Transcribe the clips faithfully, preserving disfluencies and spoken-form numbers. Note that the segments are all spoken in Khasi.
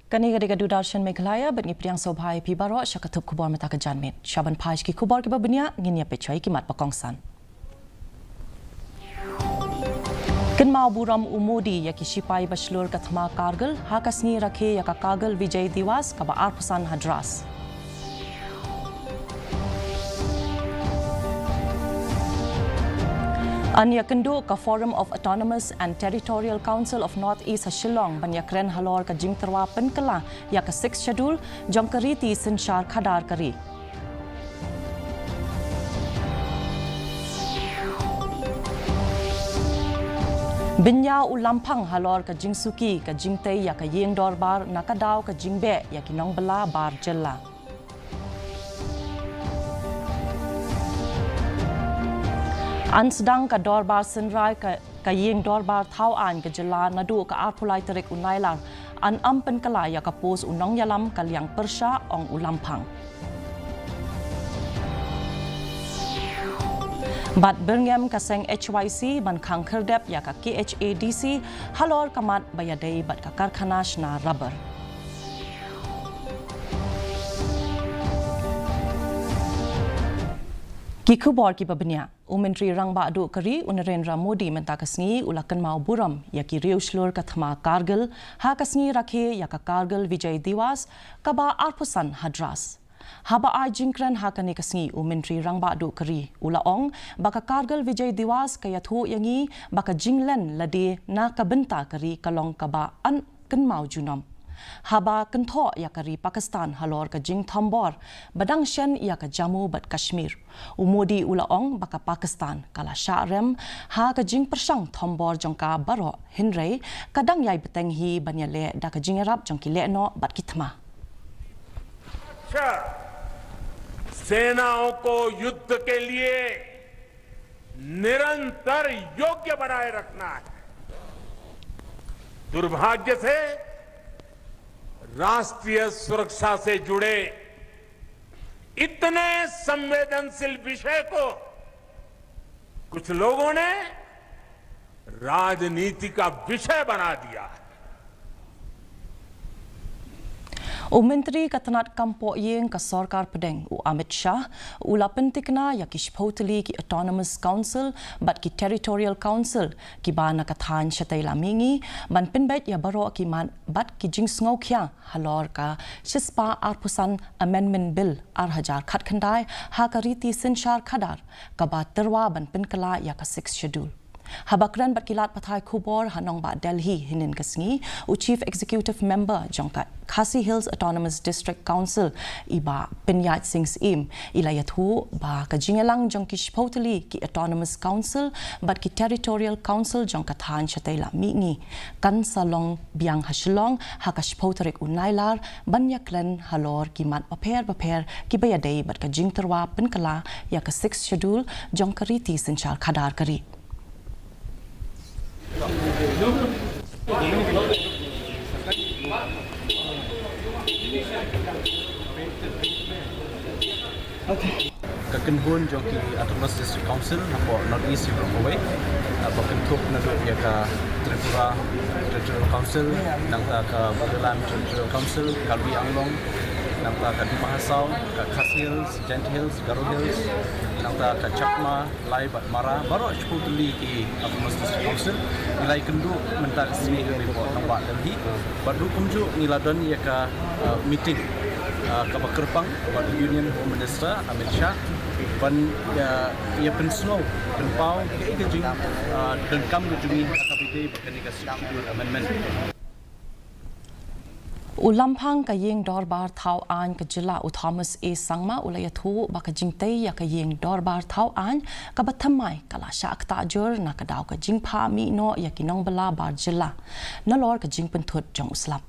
Kane ka dei ka Doordarshan Meghalaya, bad ngi pdiang sngewbha ïa phi baroh sha ka thup khubor mynta ka janmiet. Shaban phai sha ki khubor kiba bniah, ngin ïa peit shuwa ïa ki mat ba kongsan. Kynmaw burom u Modi ïa ki shipai ba shlur ka thma Kargil, ha ka sngi rakhe ïa ka Kargil Vijay Diwas kaba arphew san ha Dras. Yn ïakynduh ka Forum of Autonomous and Territorial Council of North East ha Shillong ban ïakren halor ka jingtyrwa pynkylla ïa ka Sixth Schedule jong ka riti synshar khadar ka ri. Bynñiaw u Lamphang halor ka jingsuki ka jingtei ïa ka ïing dorbar na ka daw ka jingbeh ïa ki nongbylla bar jylla. Yn sdang ka dorbar synrai ka, ka ïing dorbar thaw aiñ ka jylla naduh ka arphew lai tarik u Nailar. Yn ym pynkylla ïa ka post u nongïalam ka liang pyrshah, ong u Lamphang. Bad byrngem ka seng H Y C ban khang khyrdep ïa ka K H A D C halor ka mat ba ïadei bad ka karkhana shna rubber. Ki khubor kiba bniah. U Myntri Rangbah Duh ka ri u Narendra Modi mynta ka sngi u la kynmaw burom ïa ki riew shlur ka thma Kargil, ha ka sngi rakhe ïa ka Kargil Vijay Diwas kaba arphew san ha Dras. Haba ai jingkren ha kane ka sngi, u Myntri Rangbah Duh ka ri u la ong ba ka Kargil Vijay Diwas ka ïathuh ïa ngi ba ka jinglen lade na ka bynta ka ri ka long kaba yn kynmaw junom. Haba kynthoh ïa ka ri Pakistan halor ka jingthombor ba dang shen ïa ka Jammu bad Kashmir, u Modi u la ong ba ka Pakistan ka la shah rem ha ka jingpyrshang thombor jong ka baroh, hynrei ka dang ïai bteng hi ban ïaleh da ka jingïarap jong ki lehnoh bad ki thma. सेनाओं को युद्ध के लिए निरंतर योग्य बनाए रखना है। दुर्भाग्य से राष्ट्रीय सुरक्षा से जुड़े इतने संवेदनशील विषय को कुछ लोगों ने राजनीति का विषय बना दिया है। U Myntri ka tnat kam pohïing ka Sorkar Pdeng u Amit Shah u la pyntikna ïa ki shiphew tylli ki Autonomous Council bad ki Territorial Council kiba na ka thaiñ shatei la mihngi ban pynbeit ïa baroh ki mat bad ki jingsngewkhia halor ka shispah arphew san Amendment Bill ar hajar khatkhyndai ha ka riti synshar khadar kaba tyrwa ban pynkylla ïa ka Sixth Schedule. Haba kren bad ki lad pathai khubor ha nongbah Delhi hynnin ka sngi, u Chief Executive Member jong ka Khasi Hills Autonomous District Council, i Bah Pynïaid Sing Syiem, i la ïathuh ba ka jingïalang jong ki shiphew tylli ki Autonomous Council bad ki Territorial Council jong ka thaiñ shatei la mihngi kan sa long biang ha Shillong ha ka shiphew tarik u Nailar ban ïakren halor ki mat bapher bapher kiba ïadei bad ka jingtyrwa pynkylla ïa ka Sixth Schedule jong ka riti synshar khadar ka ri. Ka kynhun jong ki Autonomous District Council hapoh North East baroh kawei, ba kynthup naduh ïa ka Tripura Territorial Council, nangta ka Bodoland Territorial Council, Karbi Anglong, nangta ka Dima Hasao, ka Khasi Hills, Jaintia Hills, Garo Hills, nangta ka Chakma, Lai bad Mara, baroh shiphew tylli ki Autonomous District Council, ngi la ïakynduh mynta ka sngi ha Nongbah Delhi. Bad ruh kumjuh ngi la don ïa ka meeting kaba kyrpang bad Union Home Minister Amit Shah ban ïa pynsngew pynpaw kaei ka jingdonkam ka jong ngi ha kaba ïadei bad kane ka Sixth Schedule Amendment. U Lamphang ka Ïing Dorbar Thaw Aiñ ka Jylla u Thomas A Sangma u la ïathuh ba ka jingtei ïa ka Ïing Dorbar Thaw Aiñ kaba thymmai ka la shah ktah jur na ka daw ka jingphah mih noh ïa ki nongbylla bar jylla nalor ka jingpynthut jong u slap.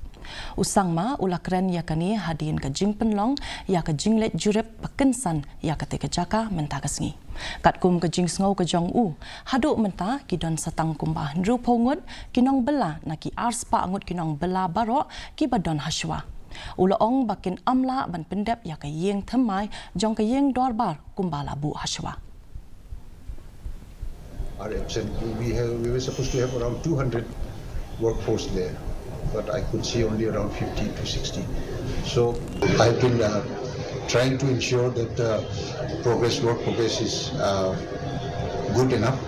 U Sangma u la kren ïa kane hadien ka jingpynlong ïa ka jingleit jurip ba kynsan ïa katei ka jaka mynta ka sngi. Katkum ka jingsngew ka jong u, haduh mynta ki don sa tang kumba hynriewphew ngut ki nongbylla na ki arspah ngut ki nongbylla baroh kiba don hashwa. U la ong ba kin ym lah ban pyndep ïa ka ïing thymmai jong ka Ïing Dorbar kumba la buh hashwa. Are absent. We have, we were supposed to have around two hundred workforce there. But I could see only around fifty to sixty. So I've been uh, trying to ensure that the progress, work progress is uh, good enough.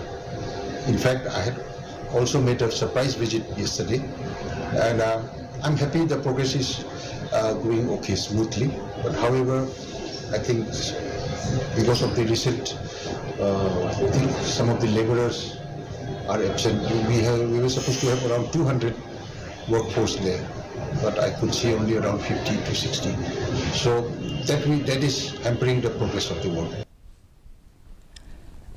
In fact, I had also made a surprise visit yesterday, and uh, I'm happy the progress is uh, going okay, smoothly. But however, I think because of the recent, uh, I think some of the laborers are absent. We have, we were supposed to have around two hundred workforce there, but I could see only around fifty to sixty. So that we, that is hampering the progress of the work.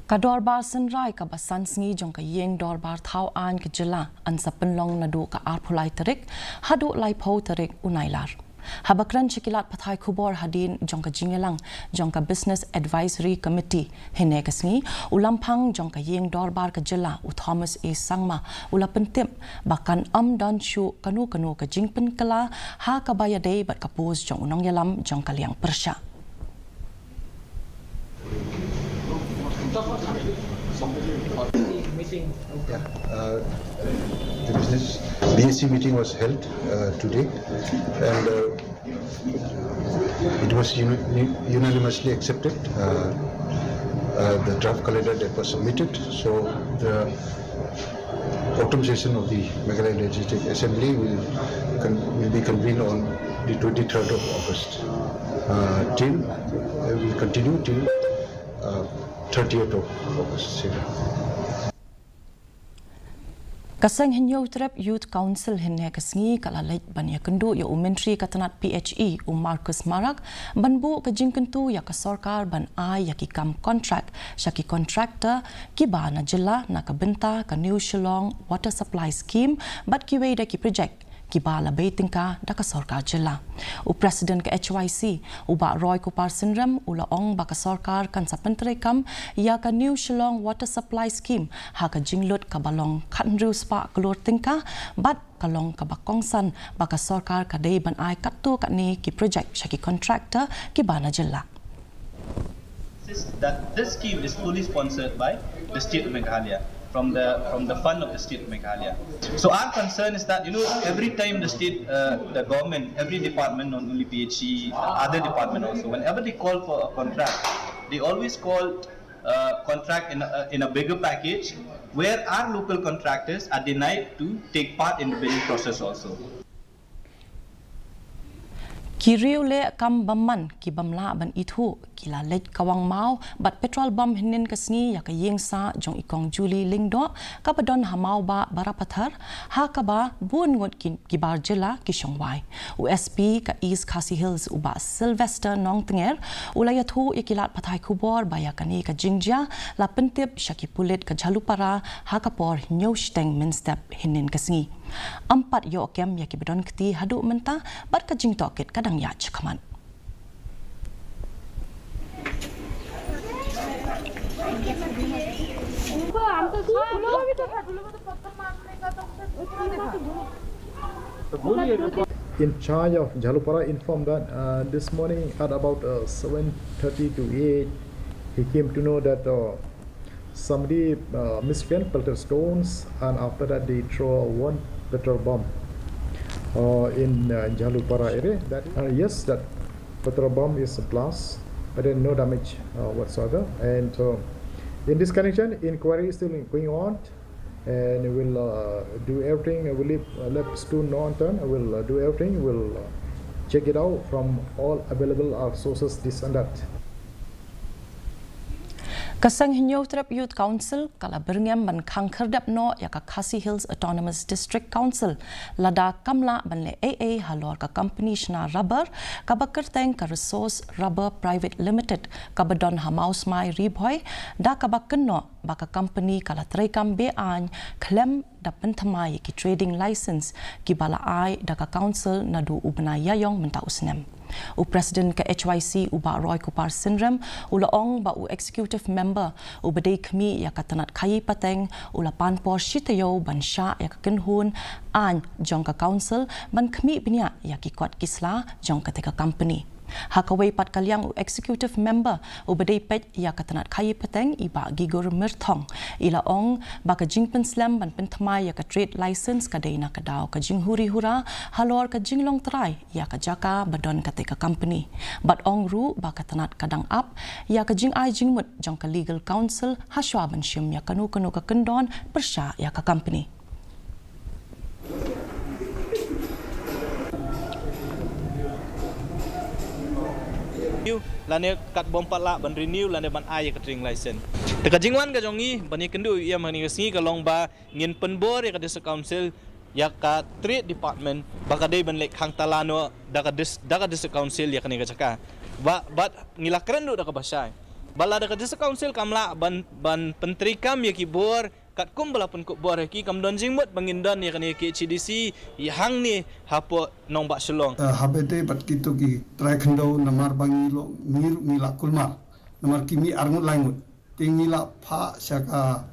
Ka dorbar synrai kaba san sngi jong ka ïing dorbar thaw aiñ ka jylla yn sa pynlong naduh ka arphew lai tarik haduh laiphew tarik u Nailar. Haba kren sha ki lad pathai khubor hadien jong ka jingïalang jong ka Business Advisory Committee hynne ka sngi, u lamphang jong ka ïing dorbar ka jylla u Thomas A Sangma u la pyntip ba kan ym don shuh kano kano ka jingpynkylla ha kaba ïadei bad ka post jong u nongïalam jong ka liang pyrshah. Yeah, uh, the business B A C meeting was held uh, today, and uh, it was uni- unanimously accepted. Uh, uh, the draft calendar that was submitted. So the autumn session of the Meghalaya Legislative Assembly will con- will be convened on the twenty-third of August. Uh, till uh, will continue till uh, thirtieth of August. Ka Seng Hynñiewtrep Youth Council hynne ka sngi ka la leit ban ïakynduh ïa u Myntri ka tnat P H E u Marcuise Marak ban buh ka jingkyntu ïa ka sorkar ban ai ïa ki kam contract sha ki contractor kiba na jylla na ka bynta ka New Shillong Water Supply Scheme bad kiwei de ki project kiba la bei tyngka da ka sorkar jylla. U President ka H Y C, u Bah Roy Kupar Synrem, u la ong ba ka sorkar kan sa pyntreikam ïa ka New Shillong Water Supply Scheme ha ka jinglut kaba long khathynriew spah klur tyngka bad ka long kaba kongsan ba ka sorkar ka dei ban ai katto katne ki project sha ki contractor kiba na jylla. That this scheme is fully sponsored by the state of Meghalaya from the from the fund of the state of Meghalaya. So our concern is that you know every time the state, uh, the government, every department, not only P H E, other department also, whenever they call for a contract, they always call uh, contract in a, in a bigger package where our local contractors are denied to take part in the bidding process also. Ki riewleh kam bymman ki bym lah ban ithuh ki la leit kawang maw bad petrol bom hynnin ka sngi ïa ka ïing sah jong i Kong Julie Lyngdoh kaba don ha Mawbah Barapathar ha kaba bun ngut ki, ki bar jylla ki shong wai. U S P ka East Khasi Hills u Bah Sylvester Nongtnger u la ïathuh ïa ki lad pathai khubor ba ïa kane ka jingjia la pyntip sha ki pulit ka Jhalupara ha ka por hynñiew shiteng mynstep hynnin ka sngi. Ym pat ïoh kem ïa kiba don kti haduh mynta bad ka jingtohkit ka dang ïaid shakhmat. In charge of Jhalupara informed that uh, this morning at about uh, seven thirty to eight, he came to know that uh, somebody uh, miscreant pelted stones, and after that they throw one petrol bomb uh, in uh, Jhalupara area. That uh, yes, that petrol bomb is a blast, but then no damage uh, whatsoever. And uh, in this connection, inquiry is still going on, and we'll uh, do everything. We'll leave uh, left stone no unturned. We'll uh, do everything. We'll uh, check it out from all available uh, sources, this and that. Ka Seng Hynñiewtrep Youth Council ka la byrngem ban khang khyrdep noh ïa ka Khasi Hills Autonomous District Council lada kam lah ban leh ei ei halor ka company shna rubber kaba kyrteng ka Resource Rubber Private Limited kaba don ha Mawsmai Ri Bhoi, da kaba kynnoh ba ka company ka la treikam be-aiñ khlem da pynthymmai ïa ki trading license kiba la ai da ka council naduh u bnai Ïaïong mynta u snem. U President ka H Y C u Bah Roy Kupar Synrem u la ong ba u Executive Member uba dei khmih ïa ka tnat khaïi pateng u la pan por shi taïew ban shah ïa ka kynhun aiñ jong ka council ban khmih bniah ïa ki kot ki sla jong kata ka company. Ha kawei pat ka liang, u executive member uba dei peit ïa ka tnat khaïi pateng, i Bah Gigur Myrthong, i la ong ba ka jingpynslem ban pynthymmai ïa ka trade license ka dei na ka daw ka jinghuri hura halor ka jinglong trai ïa ka jaka ba don kata ka company. Bad ong ruh ba ka tnat ka dang ap ïa ka jingai jingmut jong ka legal counsel hashwa ban shim ïa kano kano ka kyndon pyrshah ïa ka company. Renew, lane kat bym pat lah ban renew lane ban ai ïa ka trading license. Te ka jingwan ka jong ngi ban ïakynduh ïa kane ka sngi ka long ba ngin pynbor ïa ka District Council ïa ka Trade Department ba ka dei ban leit khang tala noh da ka dis-, da ka District Council ïa kane ka jaka. Ba, bad ngi la kren ruh da kaba shai ba lada ka District Council kam lah ban, ban pyntreikam ïa ki bor katkum ba la pynkup bor ïa ki, kam don jingmut ba ngin don ïa kane ka K H A D C ïa hangne hapoh nongbah Shillong. Eh, haba ïadei bad kito ki trai khyndew, namar ba ngi la, ngi ruh ngi la kulmar namar ki mih arngut laingut. Te ngi la phah sha ka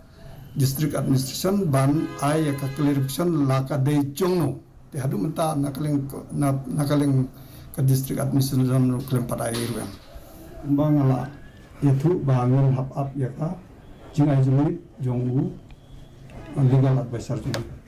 District Administration ban ai ïa ka clarification la ka dei jongno. Te haduh mynta na ka liang ko-, na, na ka liang ka District Administration ruh khlem pat ai ruh em. Kumba nga la ïathuh ba ngin hap ap ïa ka jingai jingmut jong u legal advisor jong ngi.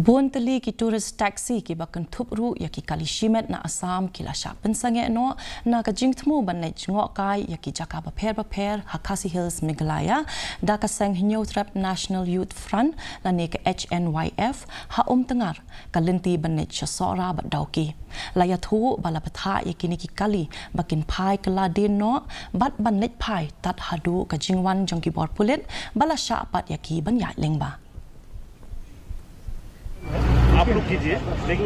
Bun tylli ki tourist taxi kiba kynthup ruh ïa ki kali shimet na Assam ki la shah pynsangeh noh na ka jingthmu ban leit jngohkai ïa ki jaka bapher bapher ha Khasi Hills, Meghalaya, da ka seng Hynñiewtrep National Youth Front lane ka H N Y F ha Umtngar, ka lynti ban leit sha Sohra bad Dawki. La ïathuh ba la bthah ïa kine ki kali ba kin phai kylla dien noh bad ban leit phai tad haduh ka jingwan jong ki bor pulit ba la shah pat ïa ki ban ïaid lyngba. आप लोग कीजिए, लेकिन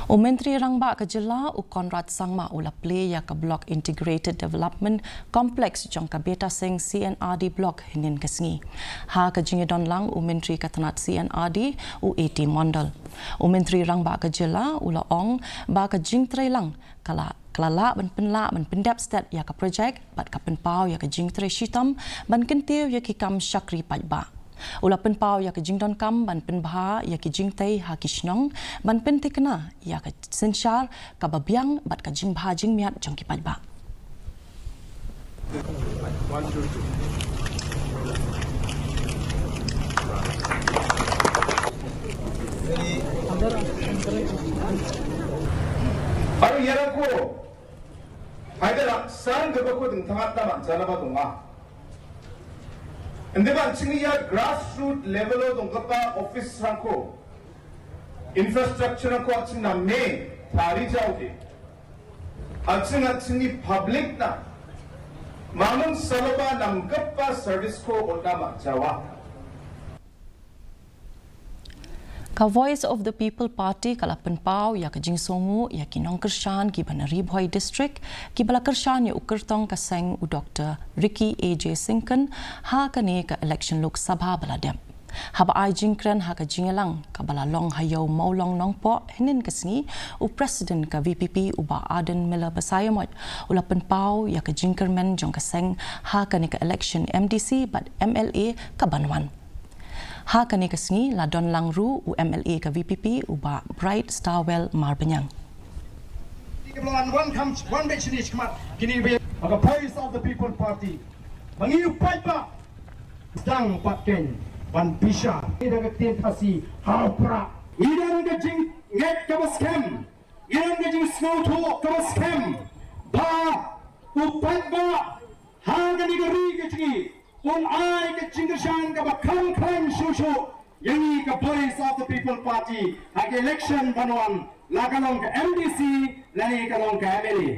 U Myntri Rangbah ka Jylla, u Conrad Sangma, u la plie ïa ka Block Integrated Development Complex jong ka Betasing C&RD Block hynnin ka sngi. Ha ka jingïadon lang u Myntri ka tnat C&RD, u A T Mondal, u Myntri Rangbah ka Jylla u la ong ba ka jingtrei lang ka la, ka la lah ban pynlah ban pyndep stet ïa ka projek bad ka pynpaw ïa ka jingtrei shitom ban kyntiew ïa ki kam shakri paidbah. U la pynpaw ïa ka jingdonkam ban pynbha ïa ki jingtei ha ki shnong ban pynthikna ïa ka synshar kaba biang bad ka jingbha jingmiat jong ki paidbah. Aro ïarap ko, haida la sang kaba ko ding thamat thamat jala ba donga. Ynda ban ching ïa grassroot level o dong kaba office rangko, infrastructure rangko ching na me thari jao ke. Aching aching i public na. Mamun saloba nam kapa service ko ota ma jawa. Ka Voice of the People Party ka la pynpaw ïa ka jingsngewnguh ïa ki nongkyrshan kiba na Ri Bhoi District kiba la kyrshan ïa u kyrtong ka seng u Doktor Ricky A J Syngkon ha kane ka election Lok Sabha ba la dep. Haba ai jingkren ha ka jingïalang kaba la long ha Ïew Mawlong Nongpoh hynnin ka sngi, u President ka V P P u Bah Ardent Miller Basaiawmoit u la pynpaw ïa ka jingkyrmen jong ka seng ha kane ka election M D C bad M L A ka ban wan. Ha kane ka sngi la don lang ruh u M L A ka V P P u Bah Bright Starwell Marbaniang. Wan wan kam wan bad shini shmat kini be ka Voice of the People Party. Ba ngi u paidbah dang pat keiñ ban bishar. Ngi da ka ktien Khasi ha u prah. Ngi da ka jingngeit kaba skhem. Ngi da ka jingsngewthuh kaba skhem ba u paidbah ha kane ka ri ka jong ngi un ai ka jingkyrshan kaba kham khlaiñ shuh shuh ïa ngi ka Voice of the People Party ha ka election ban wan, la ka long ka M D C lane ka long ka M L A.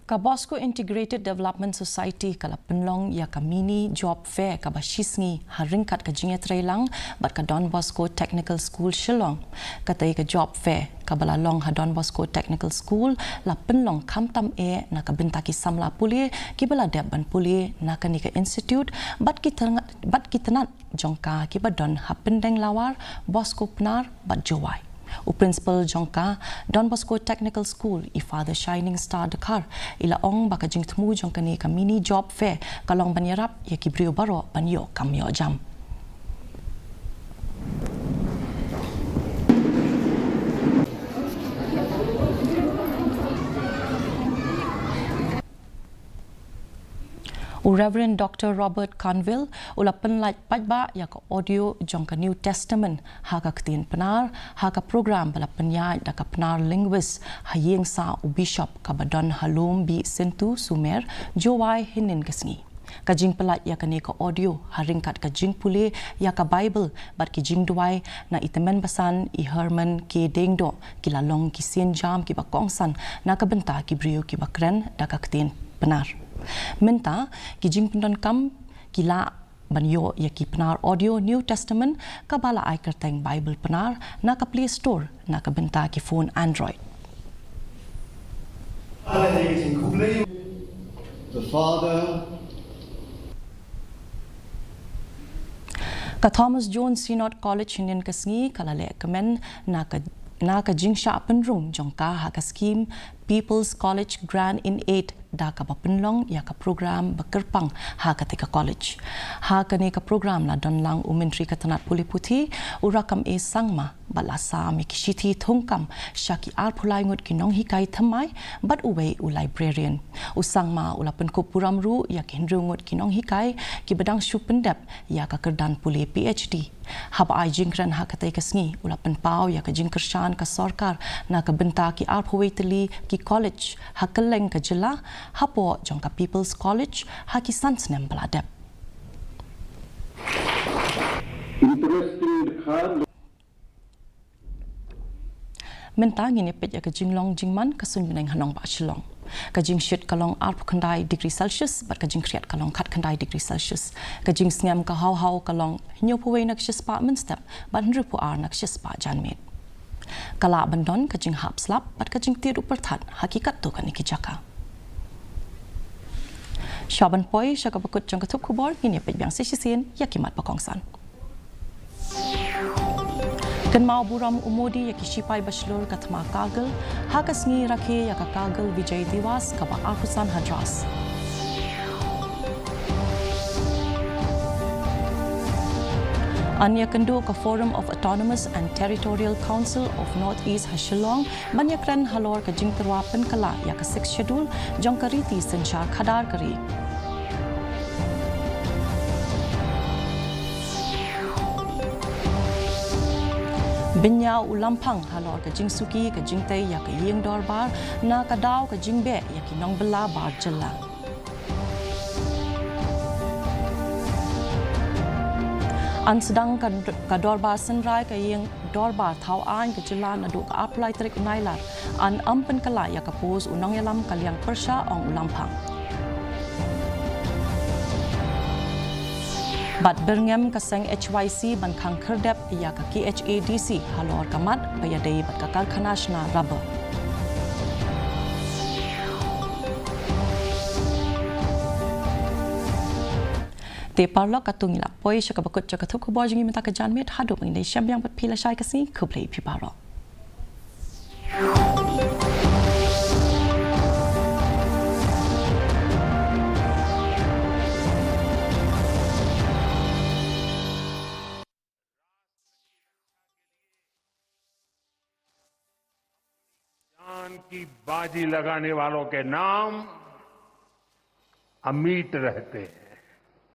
Ka Bosco Integrated Development Society ka la pynlong ïa ka mini job fair kaba shisngi ha ryngkat ka jingïatreilang bad ka Don Bosco Technical School Shillong. Katei ka job fair kaba la long ha Don Bosco Technical School la pynlong khamtam eh na ka bynta ki samla pule kiba la dep ban pule na kane ka institute bad ki tnat, bad ki tnat jong ka kiba don ha Pyndengbah Lawar, Bosco Pnar bad Jowai. U principal jong ka Don Bosco Technical School, i Father Shining Star Dkhar, i la ong ba ka jingthmu jong kane ka mini job fair ka long ban ïarap ïa ki briew baroh ban ïoh kam ïoh jam. U Reverend Doctor Robert Canville u la pynlait paidbah ïa ka audio jong ka New Testament ha ka ktien Pnar, ha ka program ba la pynïaid da ka Pnar linguist ha ïing sah u Bishop kaba don ha Lum Bih Syntu Sumer, Jowai hynnin ka sngi. Ka jingpynlait ïa kane ka audio ha ryngkat ka jingpule ïa ka Bible bad ki jingduwai na i tymmen basan i Herman K Diengdoh ki la long ki sienjam kiba kongsan na ka bynta ki briew kiba kren da ka ktien Pnar. Mynta ki jingpyndonkam ki lah ban ïoh ïa ki Pnar audio New Testament kaba la ai kyrteng Bible Pnar na ka Play Store na ka bynta ki phone Android. The Father. Ka Thomas Jones Synod College hynnin ka sngi ka la leh kmen na ka, na ka jingshah pynrung jong ka ha ka skhim People's College Grant in Aid da kaba pynlong ïa ka program ba kyrpang ha katei ka college. Ha kane ka program la don lang u Myntri ka tnat pule puthi, u Rakkam A Sangma, bad la sam ïa ki shithi thungkam sha ki arphew lai ngut ki nonghikai thymmai bad uwei u librarian. U Sangma u la pynkup burom ruh ïa ki hynriew ngut ki nonghikai kiba dang shu pyndep ïa ka kyrdan pule P H D. Haba ai jingkren ha katei ka sngi, u la pynpaw ïa ka jingkyrshan ka sorkar na ka bynta ki arphew wei tylli ki college ha kylleng ka jylla hapoh jong ka People's College ha ki san snem ba la dep. Interesting, the card. Mynta ngin ïa peit ïa ka jinglong jingman ka suiñ bneng ha nongbah Shillong. Ka jingshit ka long arphew khyndai degree Celsius bad ka jingkhriat ka long khatkhyndai degree Celsius. Ka jingsngem ka haw haw ka long hynñiewphew wei na ka shispah mynstep bad hynriewphew ar na ka shispah janmiet. Ka lah ban don ka jinghap slap bad ka jingtied u pyrthat ha ki katto katne ki jaka. Sha ban poi sha kaba kut jong ka thup khubor, ngin ïa peit biang sa shisien ïa ki mat ba kongsan. Kynmaw burom u Modi ïa ki shipai ba shlur ka thma Kargil, ha ka sngi rakhe ïa ka Kargil Vijay Diwas kaba arphew san ha Dras. Yn ïakynduh ka Forum of Autonomous and Territorial Council of North East ha Shillong ban ïakren halor ka jingtyrwa pynkylla ïa ka Sixth Schedule jong ka riti synshar khadar ka ri. Bynñiaw u Lamphang halor ka jingsuki ka jingtei ïa ka ïing dorbar na ka daw ka jingbeh ïa ki nongbylla bar jylla. Yn sdang ka, ka dorbar synrai ka ïing dorbar thaw aiñ ka jylla naduh ka arphew lai tarik u Nailar. Yn ym pynkylla ïa ka post u nongïalam ka liang pyrshah, ong u Lamphang. Bad byrngem ka seng H Y C ban khang khyrdep ïa ka K H A D C halor ka mat ba ïadei bad ka karkhana shna rubber. Te paralok, katto ngi la poi sha kaba kut jong ka thup khubor jong ngi mynta ka janmiet, haduh ban ïashem biang bad phi lashai ka sngi, khublei phi baroh. जान की बाजी लगाने वालों के नाम अमिट रहते हैं।